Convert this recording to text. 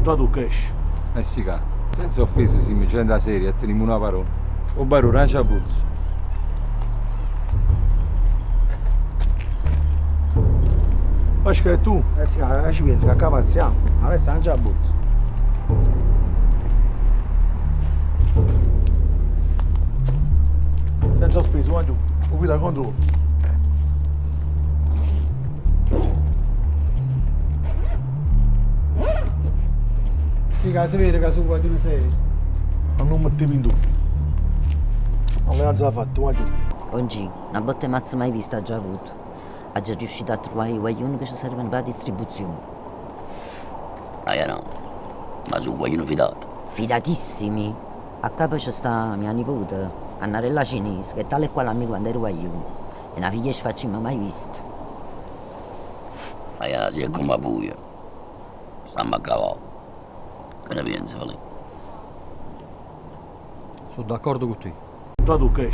Purtate 'o cash. Eh sì ca, senza offesa simm gente seria e tenimm una parola. O barone dace 'a borsa. Pasca e tu? Eh sì, ah, ci penso che qua pazziamo. Adesso anche a borsa. Senza offesa, guagliù. 'O guida controllo. Sì, che si vede che sono guaglione serio. Ma non mettevo in dubbio. Alleanza fatta, guagliù. Oggi, una botta 'e mazzo mai vista aggio avuto. Aggio riuscito a trovare i guaglioni che ci servono per la distribuzione. Ah no, ma su guaglione fidato. Fidatissimi. A capo ci sta mia nipote, Annarella Cinese, che è tale e quale a me quando ero guaglione. È una figlia sfaccimma mai vista. Ah si è come a buio. Stiamo a cavallo. Che ne pensi, Filippo? Sono d'accordo con te. Portate 'o cash.